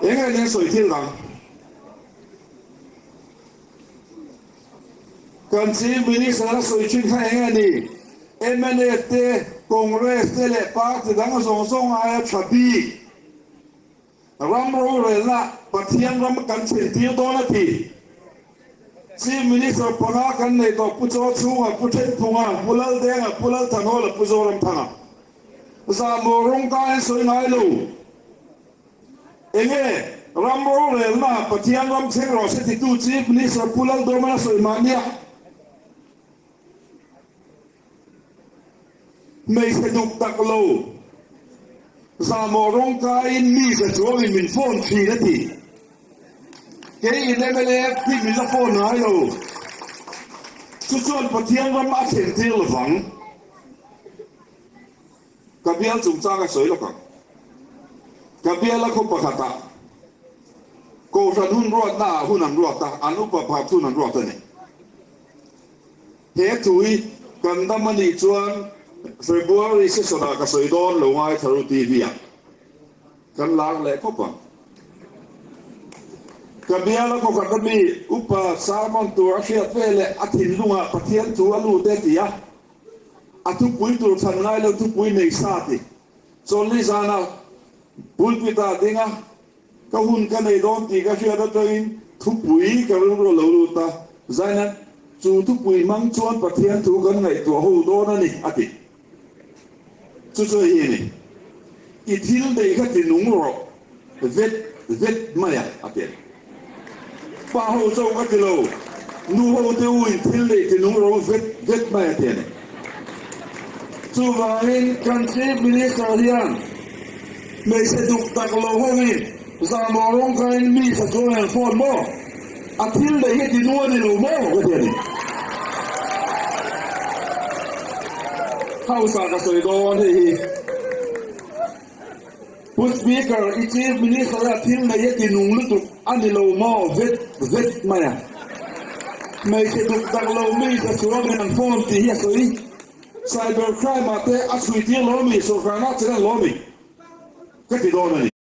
Eng nge nia sawi thil dang? Kan Chief Minister a sawi thin kha eng nge ni? Mnf te, Congress te leh party dang zawng zawng aia tha bik ram rorelna Pathian ram kan chhentir dawn a ti. Chief Minister panga kan nei tawh Pu Chawchhunga, Pu Thenphunga, Pu Laldenga, Pu Lalthanhawla, Pu Zoramthanga. Zahmawh rawng ka en sawi ngai lo. Enge ram rorelna Pathian ram thleng rawh se titu Chief Minister Pu Laldawman a sawi mahnia hmeichhe duk tak lo zahmawh rawng kaiin mi za chuangin min phone thin a ti. Kei in mla hi min la phone ngai lo. Chu chuan Pathian ram a thlen tir lovang. Ka bial chungchang a sawi lawk ang. Ka biala khaw pakhatah Kohhran hun ruatnaah hun an ruat a, an upa pakhat hun an ruat a ni. He thu hi kan dam a nih chuan February session-ah ka sawi dawn lo ngai Tharu TV-ah kan lar leh khawp ang. Ka biala khaw khat ami upa sermon tur a hriat veleh a thinlungah Pathian thu a lut e ti a. A thupui tur chhan ngai lo thupui nei sa ti. Chawlhni zana pulpit ah ding a, ka hun ka nei dawn tih ka hriat atangin thupui ka rilru a lo lut a, Zainat, chu thupui hmang chuan Pathian thu kan ngaihtuah ho dawn a ni, a ti. Chu chu hei hi a ni. I thil nei kha ti nung rawh vet vet mai a, a ti a ni. Pa ho chauh ka ti lo, nu ho te u in thil nei ti nung rawh u vet vet mai a ti a ni. Chuvangin kan Chief Minister hian hmeichhe duk tak lo ho in zahmawh rawng khain mi sa chuan an phone maw? A thil nei hi ti nung a ni lo maw? ka ti a ni. House ah ka sawi dawn hei hi. Pu Speaker, i Chief Minister a thil nei a ti nung lutuk a ni lo maw? Vet vet mai a. Hmeichhe duk dak lo mi sa chuangin an phone tih hi a sawi. Cyber crime ah te a chhui tir lo mi, sawrkarna chen an lo mi ka ti dawn a ni.